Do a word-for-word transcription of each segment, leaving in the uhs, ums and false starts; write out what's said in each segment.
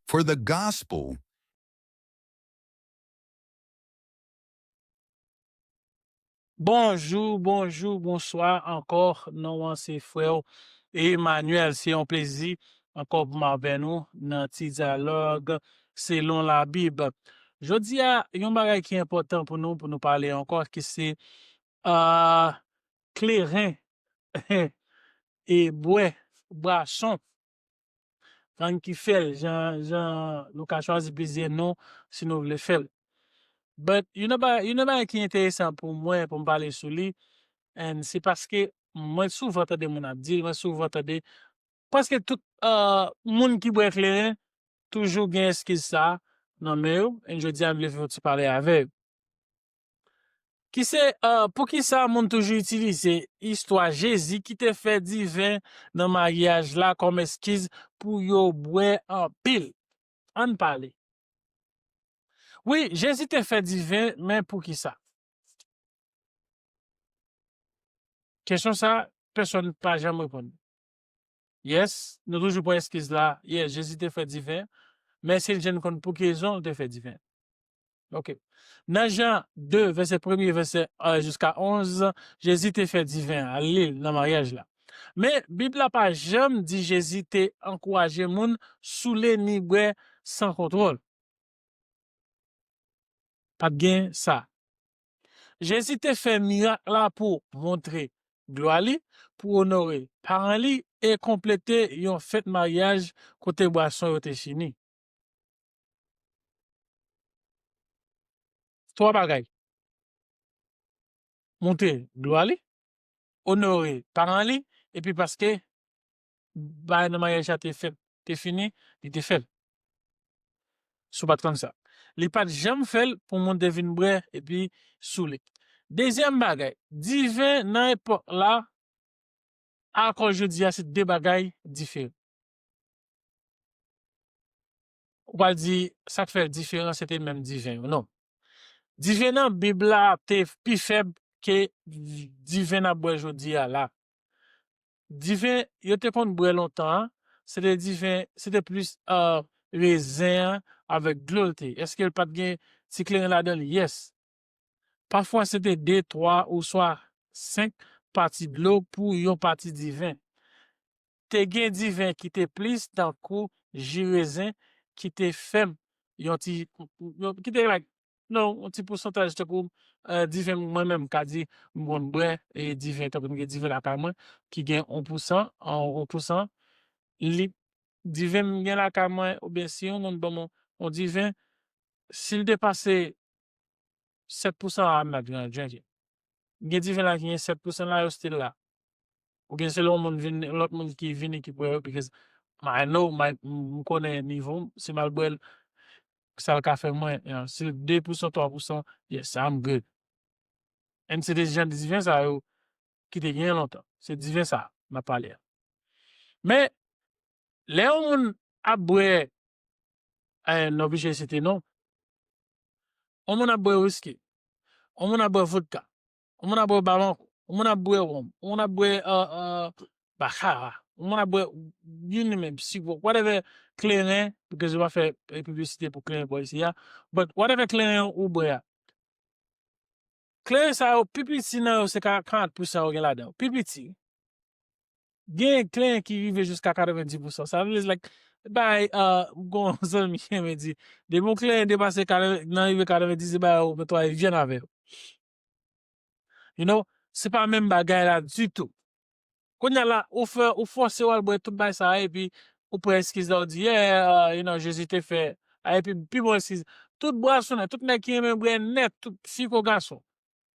For the gospel, Bonjou, bonjou, bonswa ankò. Non an se frè w Emmanuel. Se yon plezi ankò pou m avè nou nan ti dyalòg selon Labib. Jodi a, yon bagay ki enpòtan pou nou, pou nou pale ankò, ki se, ah, kleren e bwè, bwason. Ann ki fè l, jan, jan nou ka chwazi plizyè non si nou vle fè l. But, youn nan ba-, youn nan bagay ki enteresan pou mwen, pou m pale sou li, and se paske mwen souvan tande moun ap di l, mwen souvan tande, prèske tout, uh, moun ki bwè kleren toujou gen eskiz sa a nan men yo, and jodi a m vle fè yon ti pale avè yo. Ki se, uh, poukisa moun toujou itilize istwa Jezi ki te fè diven nan maryaj la kòm eskiz pou yo bwè anpil? Ann pale. Wi, Jezi te fè diven, men poukisa? Kesyon sa, pèsonn pa janm reponn. Yes, nou toujou pran eskiz la. Yes, Jezi te fè diven, men èske n janm konn pou ki rezon l te fè diven? Ok. Nan Jan de, vèsè premye, vèsè, euh, jiska onz, Jezi te fè diven a li nan maryaj la. Men, Bib la pa janm di Jezi te ankouraje moun soule ni bwè san kontwòl. Pa t gen sa. Jezi te fè mirak la pou montre glwa li, pou onore paran li e konplete yon fèt maryaj kote bwason yo te fini. Twa bagay. Montre glwa li, onore paran li, epi paske bagay nan maryaj la te fèt, te fini, li te fè l. Si w pa t konn sa. Li pa t janm fè l pou moun te vin bwè epi soule. Dezyèm bagay, diven nan epòk la ak jodi a se de bagay diferan. Ou pral di, sa k fè l diferan, se te menm diven yo. Non. Diven nan Bib la te pi fèb ke diven n ap bwè jodi a la. Diven yo te konn bwè lontan an, se te diven, se te plis, euh, rezen an avèk dlo l te. Èske l pa t gen ti kleren ladan l? Yes. Pafwa, se te de, twa, oswa senk pati dlo pou yon pati diven. Te gen diven ki te plis tankou ji rezen ki te fèm, yon ti, yon, ki te, like, non, yon ti pousantaj tankou, euh, diven mwen menm, m ka di, m konn bwè, e diven, tankou m gen diven lakay mwen, ki gen yon pousan, yon pousan, li, diven m gen lakay mwen, oubyen si yon moun ban mwen yon diven, si l depase sèt pousan a, m ap drank li. Gen diven la ki gen sèt pousan la, yo still la. Oubyen se lè yon moun vin, lòt moun ki vini ki bwè yo, because I know, my, m konnen nivo m, si m al bwè l, sa l ka fè mwen, you know, si l de pousan, twa pousan, yes, I'm good. And se te jan de diven sa yo ki te gen lontan. Se diven sa m ap pale a. Men, lè yon moun ap bwè, eh, n oblije site non. Yon moun ap bwè wiski. Yon moun ap bwè vodka. Yon moun ap bwè balankou. Yon moun ap bwè wonm. Yon moun ap bwè, euh, euh, bakara. Yon moun ap bwè, you name it, sirop, whatever, kleren, because yo pa fè, eh, piblisite pou kleren bò isi a. But whatever kleren ou bwè a, kleren sa yo, pi piti nan yo, se ka karant pousan yo gen ladan yo. Pi piti. Gen kleren ki rive jiska katrevenndis pousan. Sa vle di, like, bay, uh, gon zanmi ki renmen di, depi yon kleren depase katreven, nan rive katrevenndis, se bay yo netwaye vyann avè yo. You know, se pa menm bagay la ditou. Kounye a la, ou fè, ou fòse w al bwè tout bagay sa a, epi ou pran eskiz la, ou di, yeah, uh, you know, Jezi te fè, a, epi pi bon eskiz. Tout bwasonnen, tout nèg ki renmen bwè nèt, tout fi kou gason,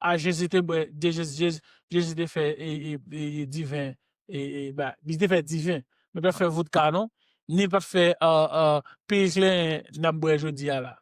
a, Jezi te bwè, de Jezi, Jezi, Jezi te fè, e, e, e, e diven, e, e, ba, li te fè diven. Men pa fè vodka non, ni pa fè, uh, uh, pil kleren n ap bwè jodi a la.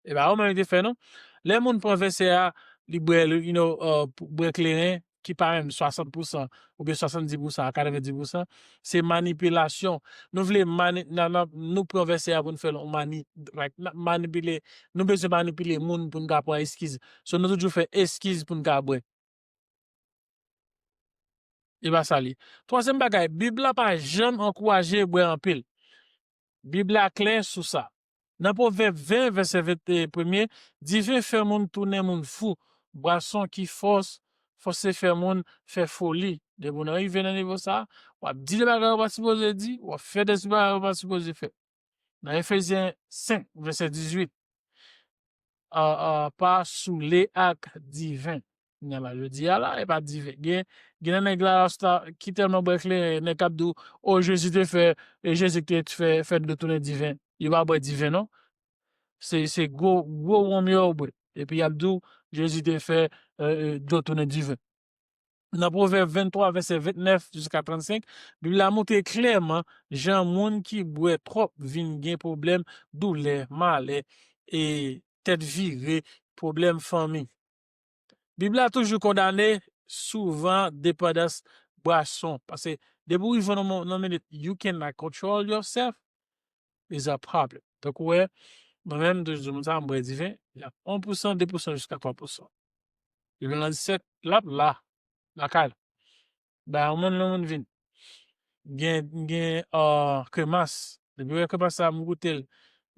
E pa ou menm li te fè non. Lè moun pran vèsè a, li bwè, li, you know, uh, bwè kleren ki pa menm swasant pousan oubyen swasanndis pousan a katrevenndis pousan, se manipilasyon. Nou vle mani-, nan, nan, nou pran vèsè a pou n fè l yon mani-, like, n ap manipile, nou bezwen manipile moun pou n ka pran eskiz. So, nou toujou fè eskiz pou n ka bwè. E pa sa li. Twazyèm bagay, Bib la pa janm ankouraje bwè anpil. Bib la klè sou sa. Nan Pwovèb ven, vèsè ven, e, premye, diven fè moun tounen moun fou. Bwason ki fòs, fòse fè moun fè foli. Depi w nan rive nan nivo sa, w ap di de bagay ou pa sipoze di, w ap fè de bagay ou pa sipoze fè. Nan Efezyen senk, vèsè dizuit, a, a, pa soule ak diven. Kounye a la, jodi a la, e pa diven. Gen, gen nan nèg la, rasta, ki tèlman bwè kleren, nèg k ap di w, o, Jezi te fè, e Jezi te fè, fè dlo tounen diven. Yo pa bwè diven, non. Se, se gwo, gwo wonm yo bwè. Epi y ap di w, Jezi te fè, e, e, dlo tounen diven. Nan Pwovèb venntwa, vèsè ventnèf jiska trannsenk, Bib la montre klèman jan moun ki bwè twòp vin gen pwoblèm, doulè, malè, e tèt vire, pwoblèm fanmi. Bib la toujou kondane souvan depandans bwason. Paske depi w rive nan mo-, nan minit, you cannot control yourself, is a problem. Donk, ou wè, mwen menm, m toujou di moun sa, m bwè diven, l ap yon pousan, de pousan, jiska twa pousan. Depi l nan disèt, l ap la, lakay la. Ba yon moun, yon moun vin. Gen, gen, euh, kremas. Depi wè kremas sa, m goute l.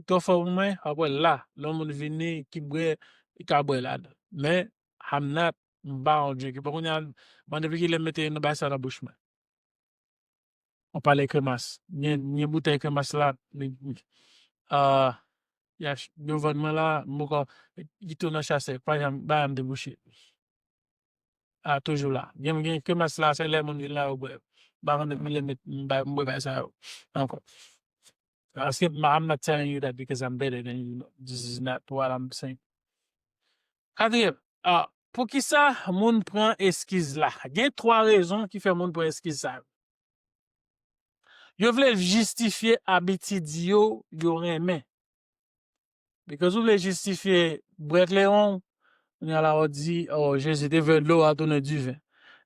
Twò fò pou mwen, apre la, lè yon moun vini, ki bwè, li ka bwè ladan. Men, I'm not, m pa yon drinker. Bon, kounye a, mande pou ki lè m mete yon bagay sa nan bouch mwen. On pale kremas. Gen, gen boutèy kremas la, li, ah, y a ch-, yo vann mwen la, m poko kite nan chasè, pa janm, pa janm debouche. A, toujou la. Gen, gen kremas la, se lè moun vin la, yo bwè. M pa konn depi lè m met, m ba-, m bwè bagay sa yo ankò. Paske, I'm not telling you that because I'm better than you. This is not what I'm saying. Katriyèm, ah, poukisa moun pran eskiz la? Gen twa rezon ki fè moun pran eskiz sa yo. Yo vle jistifye abitid yo, yo renmen. Because ou vle jistifye bwè kleren, kounye a la w di, oh, Jezi te fè dlo a tounen diven.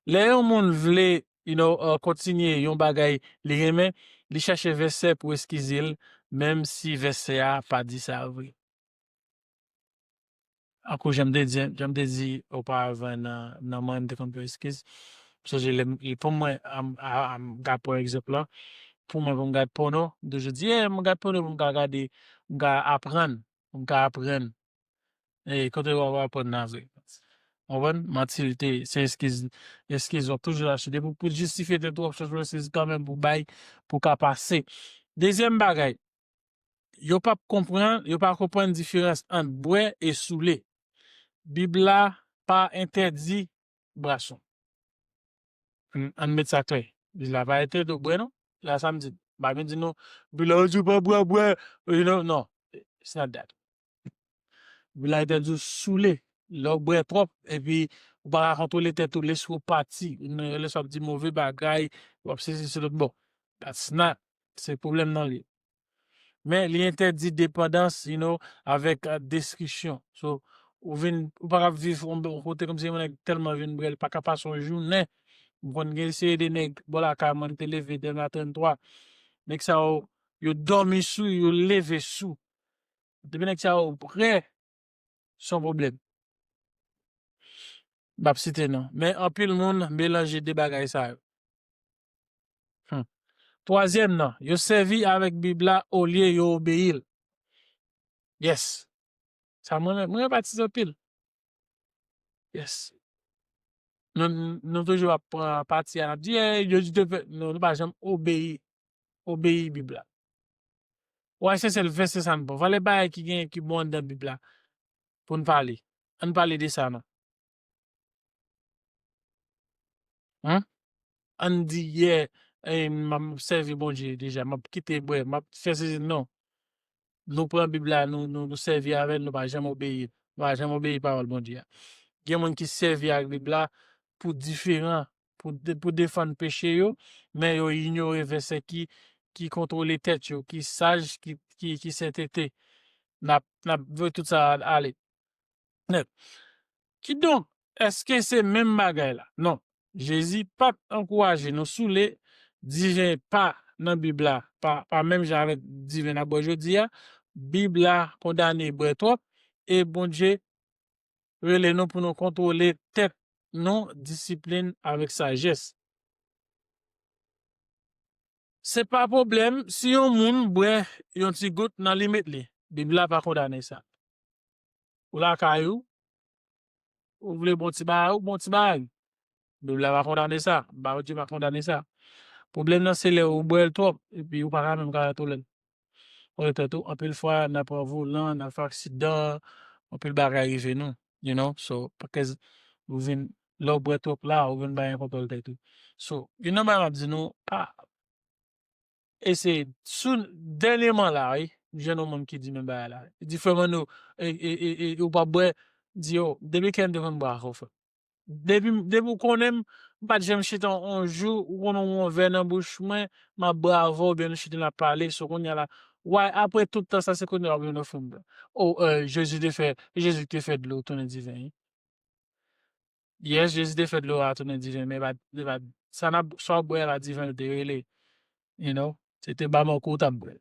Lè yon moun vle, you know, uh, kontinye yon bagay li renmen, li chache vèsè pou eskize l, menm si vèsè a pa di sa vre. Ankou jan m te di, jan m te di oparavan nan, nan mwen, m te konn pran eskiz. M sonje lè m, pou mwen, am, a, am, gad pran egzanp la. Pou mwen, pou m gad pòno, m toujou di, eh, m gad pòno pou m ka gade, m ka aprann, pou m ka aprann. E kote w ap aprann nan vre? Konprann? Manti l te, se eskiz, eskiz w ap toujou chache. Depi pou jistifye tèt ou, w ap chache eskiz kanmenm pou bay, pou ka pase. Dezyèm bagay, yo p ap konprann, yo pa konprann diferans ant bwè e soule. Bib la pa entèdi bwason. Ann, ann met sa klè. Bib la pa entèdi w bwè, non. La sa m di. M pa vin di nou, Bib la di w pa bwè, bwè, you know, non. It's not that. Bib la entèdi w soule. Lè w bwè twòp, epi ou pa ka kontwole tèt ou, lespri w pati, lespri w ap di move bagay, w ap sesi se lòt bò. That's not, se pwoblèm nan li. Men li entèdi depandans, you know, avèk, uh, deskisyon. So, ou vin, ou pa ka viv yon, yon kote kòmsi yon nèg tèlman vin bwè, li pa ka pase yon jounen. M konn gen seri de nèg bò lakay mwen, te leve de maten twa. Nèg sa yo, yo dòmi sou, yo leve sou. Depi nèg sa yo prè, se yon pwoblèm. M p ap site non. Men anpil moun melanje de bagay sa yo. Hmm. Twazyèm nan, yo sèvi avèk Bib la olye yo obeyi l. Yes. Sa mwen, mwen, mwen anpati anpil. Yes. Nou, nou, nou toujou ap pran pati a, n ap di, eh, yo di te fè, non, nou pa janm obeyi, obeyi Bib la. Ou al chèche l vèsè sa n bon. Valè bagay ki gen, ki bon anndan Bib la pou n pale. Ann pale de sa non. Hein? Ann di, yeah, eh, m ap sèvi Bondye deja, m ap kite bwè, m ap fè sezi, non. Nou pran Bib la, nou, nou, nou sèvi avè l, nou pa janm obeyi. Nou pa janm obeyi pawòl Bondye a. Gen moun ki sèvi ak Bib la pou diferan, pou de-, pou defann peche yo, men yo inyore vèsè ki, ki kontwole tèt yo, ki saj, ki, ki, ki sentete. N ap, n ap voye tout sa ale. Nèt. Kidonk, èske se menm bagay la? Non. Jezi pa t ankouraje nou soule, diven pa nan Bib la, pa, pa menm jan avèk diven n ap bwè jodi a. Bib la kondane bwè twòp, e Bondye rele nou pou nou kontwole tèt nou, disiplin avèk sajès. Se pa pwoblèm si yon moun bwè yon ti gout nan limit li. Bib la pa kondane sa. Ou lakay ou, ou vle bon ti bagay, ou bon ti bagay. Bib la pa kondane sa. Bondye pa kondane sa. Pwoblèm nan se lè ou bwè l twòp, epi ou pa ka menm ka kontwole l. Ou tèt ou, anpil fwa, n ap pran volan, n ap fè aksidan, anpil bagay rive nou, you know, so, pakèz ou vin, lè w bwè twòp la, ou vin bay yon kontwòl tèt ou. So, youn nan bagay m ap di nou, pa, eseye, sou, dènyèman la, wi, m jwenn yon moun ki di menm bagay la. Li di, "Frè Manno, e, e, e, e, ou pa bwè?" Di, "Yo, depi kè m te konn bwè avè w, frè." Depi, depi w konnen m, m pa t janm chita yon jou, ou konnen yon vè nan bouch mwen, m ap bwè avè w, oubyen nou chita n ap pale, so kounye a la, why, apre tout tan sa, se kounye a w vin ofri m. O, eh, Jezi te fè, Jezi te fè dlo tounen diven, wi. Yes, Jezi te fè dlo a tounen diven, men pa, li pa, sa n ap, sa w ap bwè la, diven l te rele, you know, se te ba mankou w t ap bwè.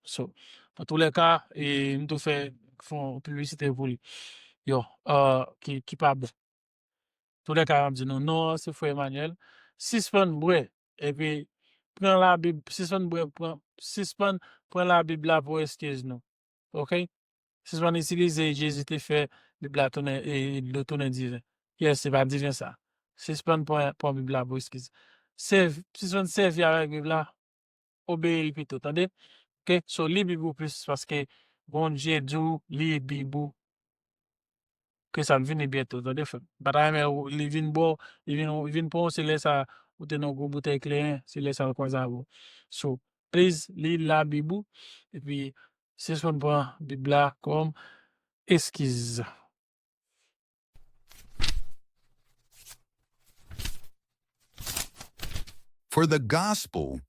So, antoulekan, e, m tou fè, fè yon piblisite pou li. Yo, eh, ki, ki pa bon. Toulèka, m ap di nou, non an, se frè Emmanuel. Sispann bwè, epi pran Labib, sispann bwè, pran, sispann pran Labib la pou eskiz nou. Oke? Sispann itilize Jezi te fè Bib la tounen, e, dlo tounen diven. Yes, se pa diven sa. Sispann pran, pran Bib la pou eskiz. Sèv-, sispann sèvi avèk Bib la, obeyi l pito, tande? Oke? So, li Bib ou plis paske Bondye di w li Bib ou. Ke sa ap vini byento, tande, frè m. M pa ta renmen ou, li vin ba w, li vin, li vin pran w, se lè sa ou te nan gwo boutèy kleren, se lè sa l kwaze avè w. So, please, li Labib ou, epi sispann pran Bib la kòm eskiz. For the gospel